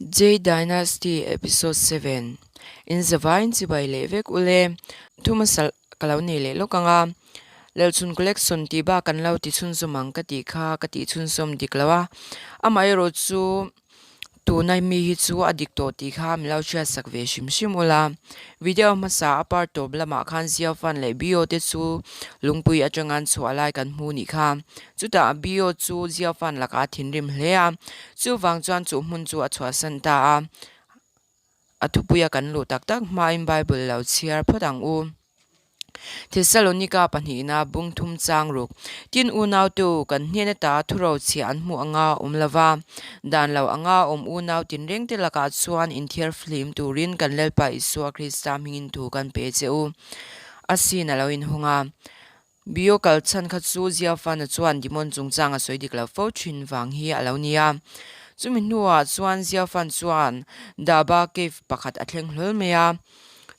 Jade Dynasty Episode 7 In zavaiin chibai leh vek ule thu hmasa ka lo nei leh lawk ang a, Lelchhun Collection tih bak kan lo ti chhunzawm ang ka tih kha ka tih chhunzawm dik lo a, amaherawh chu Tuna mi hi chu a dik tawh tih kha min lo hriatsak ve hrim hrim ula. Video hmasa a part tawp lamah khan Ziafan leh Bio te chu lungpui atanga an chhuah lai kan hmu nih kha. Chutah Bio chu Ziafan lakah a thinrim hle a, chuvang chuan chu hmun chu a chhuahsan ta a. A thupuia kan luh tak tak hmain Bible lo chhiar phawt ang u. Thesalonika pahnihna bung thum chang ruk. Tin unaute u, kan hnen ata thuro chhia an hmuh anga awm lova, dan lo anga awm unau tinrengte lakah chuan inthiar flim turin kan Lalpa Isua Krista hmingin thu kan pe che u. A sin a lo inhawng a. Bio kal chhan kha chu Ziafana chuan Dimon chungchang a sawi dik lo fo thin vang hi a lo ni a. Chumi hnuah chuan Ziafan chuan Daba Cave pakhat a thleng hlawl mai a.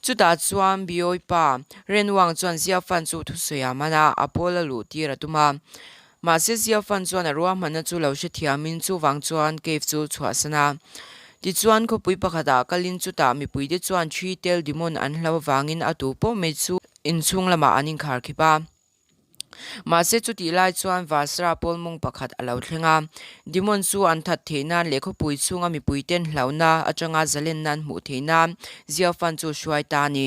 Chutah chuan Bioi pa Renwang chuan Ziafan chu thusawi a man a, a pawl a luh tir a tum a. Mahse Ziafan chuan a ruahmanna chu lo hrethiamin chuvang chuan cave chu chhuahsan a. Tichuan khawpui pakhatah kalin chutah mipuite chuan thi tel Dimon an hlo avangin a tu pawh mai chu Inchhung lamah an inkhar khip a. Mahse chutih lai chuan Vasra pawl mawng pakhat a lo thleng a. Demon chu an that theih nan leh khawpui chhunga mipuiten hlauhna atanga zalenna an hmuh theih nan Ziafan chu hruai ta a ni.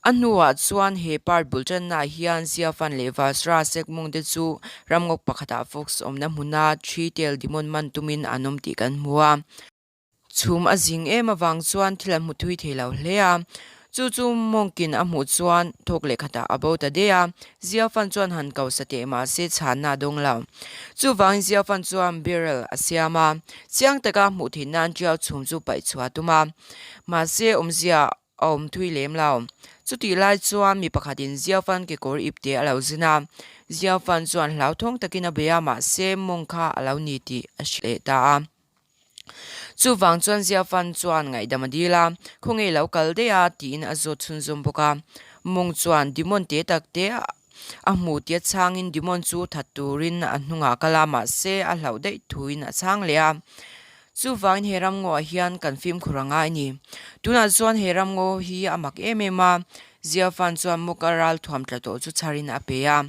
A hnuah chuan he part bul tannaah hian Ziafan leh Vasra sek mawngte chu ramngawk pakhatah Fox awmna hmuna Three Tail Demon man tumin an awm tih kan hmu a. Chhum a zing em avang chuan thil an hmu thui thei lo hle a, chu chu Monk-in a hmuh chuan thawk leh khatah a bo ta daih a, Ziafan chuan han ko sa teh mahse chhanna a dawng lo. Chuvangin Ziafan chuan barrel a siam a, chiang taka hmuh theih nan tiau chhum chu paih chhuah a tum a, mahse awmzia a awm thui lem lo. Chutih lai chuan mi pakhatin Ziafan kekawr ipte a lo zin a, Ziafan chuan hlauthawng takin a bei a, mahse Monk kha a lo ni tih a hrilh leh ta a. Chuvang chuan Ziafan chuan ngaihdam a dil a, Khawnge lo kal daih a? tiin a zawt chhunzawm bawk a. Mawng chuan Dimon te tak te a hmu tia chhangin Dimon chu that turin a hnungah a kal a, mahse a hlauh daih thuin a chhang leh a. Chuvangin he ramngaw ah hian kan fimkhur a ngai a ni. Tunah chuan he ramngaw hi a mak em em a, Ziafan chuan Mawka ralthuam tla tawh chu chharin a pe a.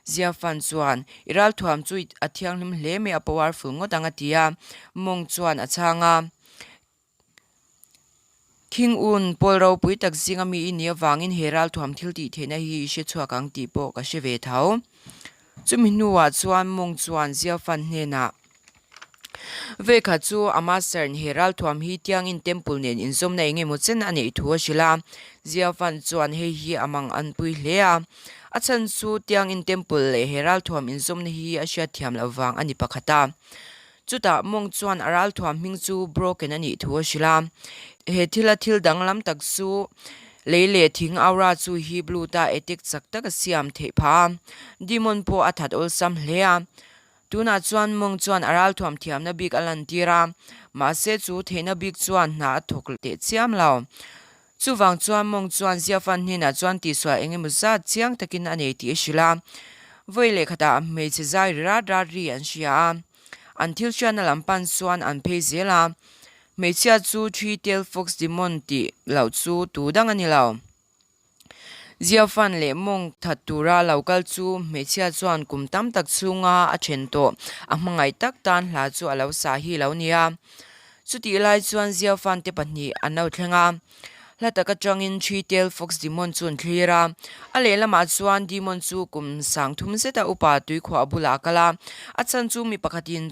Ziafan chuan, I ralthuam chu a thianghlim hle mai a powerful ngawt ang a ti a. Mawng chuan a chhang a. Khing un pawl ropui tak zinga mi i nih avangin he ralthuam thil tih theihna hi i hre chhuak ang tih pawh ka hre ve tho. Chumi hnuah chuan Mawng chuan Ziafan hnenah, Vekha chu a master in he ralthuam hi tiangin temple nen inzawmna eng emaw chen a neih thu a hrilh a. Ziafan chuan hei hi a mang an pui hle a. A chhan chu tiangin temple leh he ralthuam inzawmna hi a hriatthiam loh vang a ni pakhat a. Chutah mawng chuan a ralthuam hming chu broken a nih thu a hrilh a. He thila thil danglam tak chu lei leh thing aura chu hi blue ta attack chak tak a siam theih phah a. Demon pawh a that awlsam hle a. Tunah chuan mawng chuan a ralthuam thiamna bik a lantir a, mahse chu theihna bik chuan hna a thawk teh chiam lo. Chuvang chuan mawng chuan Ziafan hnenah chuan tihsual eng emaw zat chiang takin a nei tih a hrilh a. Vawi leh khatah hmeichhe zai ri rat rat ri an hria a, an thil hriatna lam pan chuan an phei zel a. Hmeichhia chu Three Tail Fox Demon tih loh chu tu dang a ni lo. Ziafan leh mawng that tura lo kal chu hmeichhia chuan kum tam tak chhunga a then tawh a hmangaih tak tan hla chu a lo sa hi lo nia. Chutih lai chuan Ziafan te pahnih an lo thleng a, hla tak atangin Three Tail Fox Demon chu an thlir a. A lehlamah chuan Demon chu kum sang thum zeta upa tuikhuah bulah a kal a, a chhan chu mi pakhatin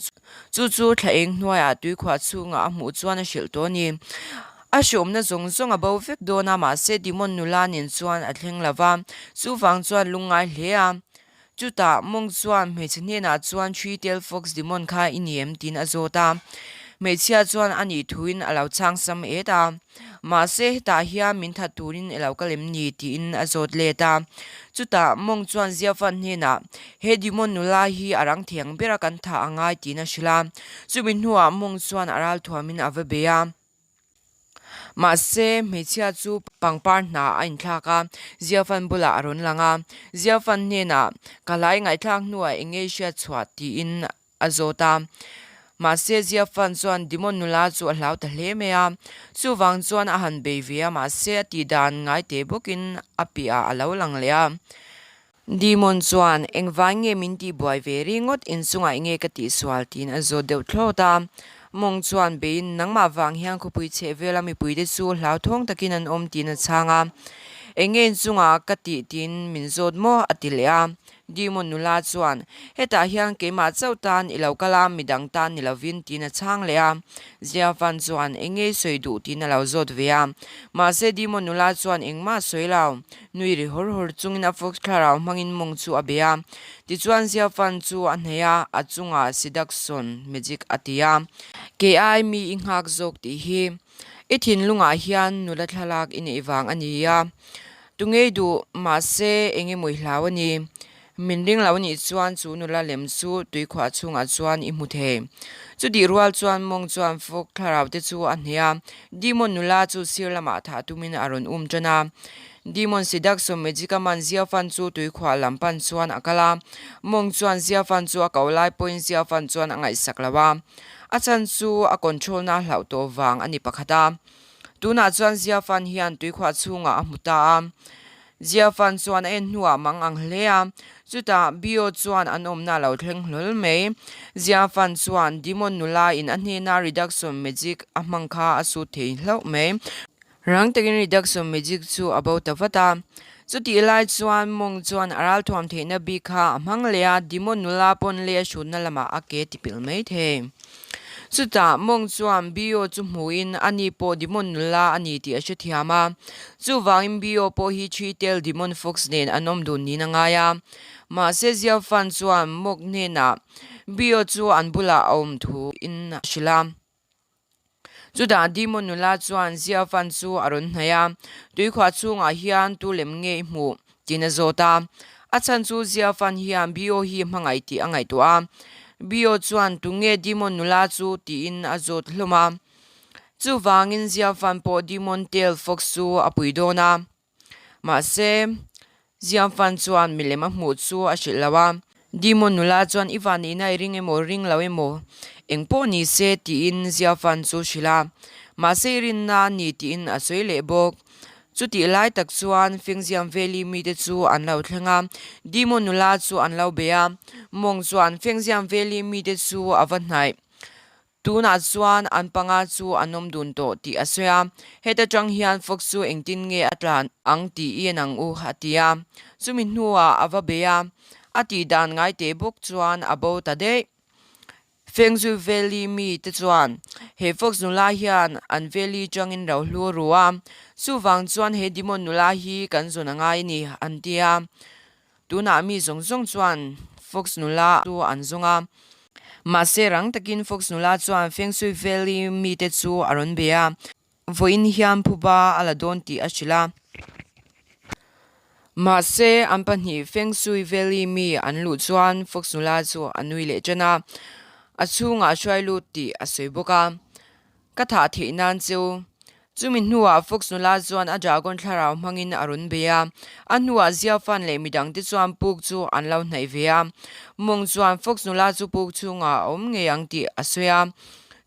chu chu thla eng hnuaiah tuikhuah chhungah a hmuh chuan a hrilh tawh a ni. A hreawmna zawng zawng a bo vek dawn a, mahse Dimon nula nen chuan a thleng lo va, chuvang chuan lungngai hle a. Chutah mawng chuan hmeichhe hnenah chuan Three Tail Fox Dimon kha i ni em? tiin a zawt a. Hmeichhia chuan a nih thuin a lo chhang sam et a. Mahse hetah hian min that turin i lo kal em ni? tiin a zawt let a. Chutah mawng chuan Ziafan hnenah, He Dimon nula hi a rang thei ang bera kan thah a ngai tiin a hrilh a. Chumi hnuah mawng chuan a ral thuamin a va bei a. Mahse, hmeichhia chu pangpar hna a inthlak a, Ziafan bulah a rawn lang a. Ziafan hnenah, Ka hlai ngaihthlak hnuah eng nge i hriat chhuah? tiin a zawt a. Mahse Ziafan chuan Demon nula chu a hlau ta hle mai a, chuvang chuan a han bei ve a, mahse a tih dan ngai teh bawkin a piahah a lo lang leh a. Demon chuan, Engvai nge min tih buai ve ringawt inchungah enge ka tihsual? tiin a zawt deuh thlawt a. Mawng chuan beiin, Nangmah vang hian khawpui chheh vela mipuite chu hlauthawng takin an awm tiin a chhang a. Enge inchungah ka tih tiin min zawt maw? a ti leh a. Demon nula chuan, Hetah hian keimah chauh tan i lo kal a, midang tan ni lovin tiin a chhang leh a. Ziafan chuan, Enge i sawi duh? tiin a lo zawt ve a. Mahse Demon nula chuan engmah a sawi lo. Nui ri hawr hawr chungin a fox thlarau hmangin mawng chu a bei a. Tichuan Ziafan chu a hnaih a, a chungah seduction magic a ti a. Kei ai mi i nghak zawk tih hi i thinlungah hian nula thlalak i neih vang a ni a. Tu ngei duh, mahse eng emaw i hlau a ni. Min ring lo nih chuan chu nula lem chu tuikhuah chhungah chuan i hmu thei. Chutih rual chuan mawng chuan fawk thlarau te chu a hneh a, Demon nula chu sir lamah thah tumin a rawn um tan a. Demon Sidaksawm Magic-a man Ziafan chu tuikhuah lam pan chuan a kal a, mawng chuan Ziafan chu a ko lai pawhin Ziafan chuan a ngaihsak lo a. A chhan chu a control-na hlauh tawh vang a ni pakhat a. Tunah chuan Ziafan hian tuikhuah chhungah a hmu ta a. Ziafan chuan a en hnuah mang ang hle a, chutah Bio chuan an awmna a lo thleng hlawl mai. Ziafan chuan Demon nula in a hnena Reduction Magic a hmang kha a sut thei hlauh mai. Rang takin Reduction Magic chu a bo ta vat a. Chutih lai chuan mawng chuan a ralthuam theihna bik kha a hmang leh a, Demon nula pawn lei a hrutna lamah a ke tipilh mai thei. Chutah mawng chuan Bio chu hmuhin ani pawh Demon nula a ni tih a hrethiam a. Chuvangin Bio pawh hi Three Tail Demon Fox nen an awm dun niin a ngai a. Mahse Xiao Fan chuan Mawk hnenah Bio chu an bulah a awm thu in a hrilh a. Chutah Demon nula chuan Xiao Fan chu a rawn hnaih a, Tuikhuah chhungah hian tu lem nge i hmuh? tiin a zawt a. A chhan chu Xiao Fan hian Bio hi hmangaih tih a ngaihtuah a. Bio chuan tunge Demon nula chu tiin a zawt hlawm a. Chuvangin Xiao Fan pawh Demon Tail Fox chu a pui dawn a. Mahse, Xiao Fan chuan milem a hmuh chu a hrilh lo a. Demon nula chuan i van nihna i ring emaw ring lo emaw eng pawh ni se tiin Xiao Fan chu hrilh a. Mahse i rinna a ni tiin a sawi leh bawk. Chutih lai tak chuan Fengziam Valley mite chu an lo thleng a, Demon nula chu an lo bei a. Mawng chuan Fengziam Valley mite chu a va hnaih. Tunah chuan an panga chu an awm dun tawh tih a sawi a, heta tang hian Fox chu engtin nge a tlan ang tih i en ang u, a ti a. Chumi hnuah a va bei a, a tih dan ngai teh bawk chuan a bo ta daih. Fengzui Valley mi te chuan he Fox nula hian an Valley tangin ro hlu a ru a, chuvang chuan he Demon nula hi kan zawn a ngai a ni, an ti a. Tunah mi zawng zawng chuan Fox nula chu an zawng a. Mahse rang takin Fox nula chuan Feng Shui Valley mite chu a rawn be a, vawiin hian phuba a la dawn tih a hrilh a. Mahse an pahnih Feng Shui Valley mi an luh chuan Fox nula chu a nui leh ṭan a, a chhungah a hruai lut tih a sawi bawk a. Ka thah theih nan cheu. Chumi hnuah Fox nula chuan a dragon thlarau hmangin a rawn bei a. A hnuah Xiao Fan leh midangte chuan puk chu an lo hnaih ve a. Mawng chuan Fox nula chu puk chhungah a awm ngei ang tih a sawi a.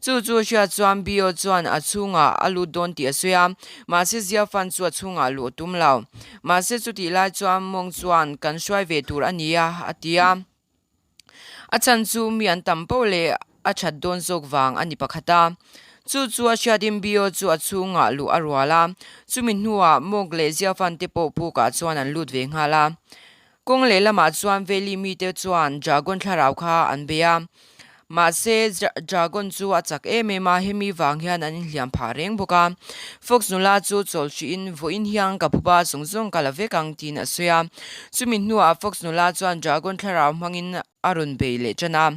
Chu chu a hriat chuan Bio chuan a chhungah a lut dawn tih a sawi a. Mahse Xiao Fan chu a chhungah luh a tum lo. Mahse chutih lai chuan Mawng chuan kan hruai ve tur a ni a, a ti a. A chhan chu mi an tam poh leh a that dawn zawk vang a ni pakhat a. Chu chu a hriatin Bio chu a chhungah luh a rual a, chumi hnuah Mawk leh Ziafan te pawh pukah chuan an lut ve nghal a. Kawng lehlamah chuan Valley mite chuan Dragon thlarau kha an bei a. Mahse, Dragon chu a chak em em a, hemi vang hian an inhliam phah reng bawk a. Fox nula chu chawl hrihin, Vawiin hian ka phuba zawng zawng ka la vek ang, tiin a sawi a. Chumi hnuah Fox nula chuan Dragon thlarau hmangin a rawn bei leh tan a.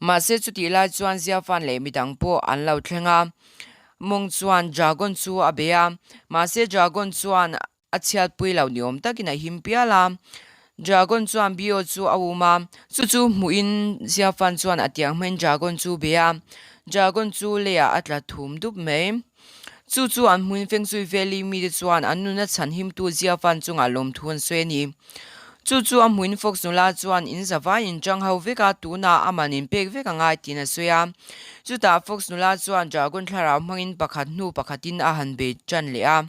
Mahse, chutih lai chuan Ziafan leh midang pawh an lo thleng a. Mawng chuan Dragon chu a bei a, mahse Dragon chuan A chhiatpui lo ni awm takin a him pial a. Dragon chuan Bio chu a um a, chu chu hmuhin Xiao Fan chuan a tiang hmain Dragon chu be a. Dragon chu leiah a tla thum dup mai. Chu chu an hmuin Feng Shui Valley mite chuan an nuna chhan himtu Xiao Fan chungah lawmthu an sawi a ni. Chu chu a hmuin Fox nula chuan in zavai in chang ho vek a, tunah a man in pek vek a ngai tiin a sawi a. Chutah Fox nula chuan Dragon thlarau hmangin pakhat hnu pakhatin a han bei tan leh a.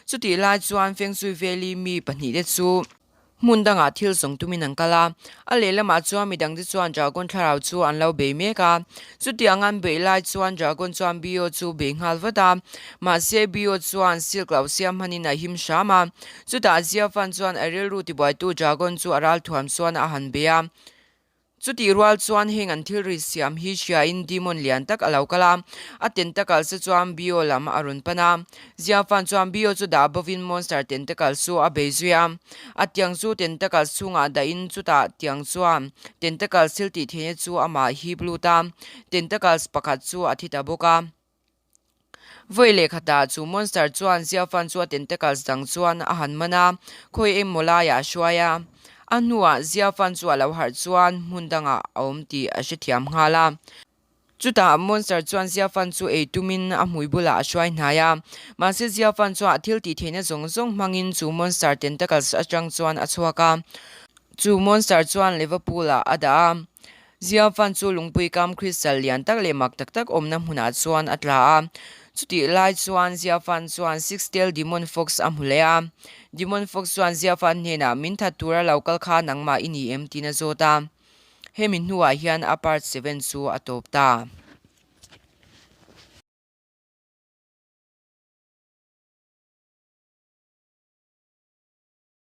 Chutih lai chuan Feng Shui Valley mi pahnihte chu hmun dangah thil zawng tumin an kal a. A lehlamah chuan midangte chuan Dragon thlarau chu an lo bei mek a. Chutiang an beih lai chuan Dragon chuan Bio chu bei nghal vat a. Mahse Bio chuan silk lo siam hmanin a him hram a. Chutah Ziafan chuan a rilru tibuaitu Dragon chu a ral thuam chuan a han bei a. Chutih rual chuan heng an thil ri siam hi hriain demon lian tak a lo kal a, a tentacles te chuan Bio lam a rawn pan a. Ziafan chuan Bio chu dah bovin monster tentacles chu a bei zui a. A tiang chu tentacles chhungah dahin chutah tiang chuan tentacles thil tih theihna chu amah hip lut a, tentacles pakhat chu a thi ta bawk a. Vawi leh khatah chu monster chuan Ziafan chu a tentacles dang chuan a han man a, khawi engmaw laiah a hruai a. A hnuah Ziafan chu a lo harh chuan hmun dangah a awm tih a hrethiam nghal a. Chutah monster chuan Ziafan chu ei tumin a hmui bulah a hruai hnai a. Mahse Ziafan chuan a thil tih theihna zawng zawng hmangin chu monster tentacles atang chuan a chhuak a. Chu monster chuan Liverpool-ah a dah a. Ziafan chu lungpui kam crystal lian tak leh mak tak tak awmna hmunah chuan a tla a. Chutih lai chuan Ziafan chuan Six Tail Demon Fox a hmu leh a. Demon Fox chuan Ziafan hnenah min that tura lo kal kha nangmah i ni em tiin a zawt a. Hemi hnuah hian a part seven chu a tawp ta.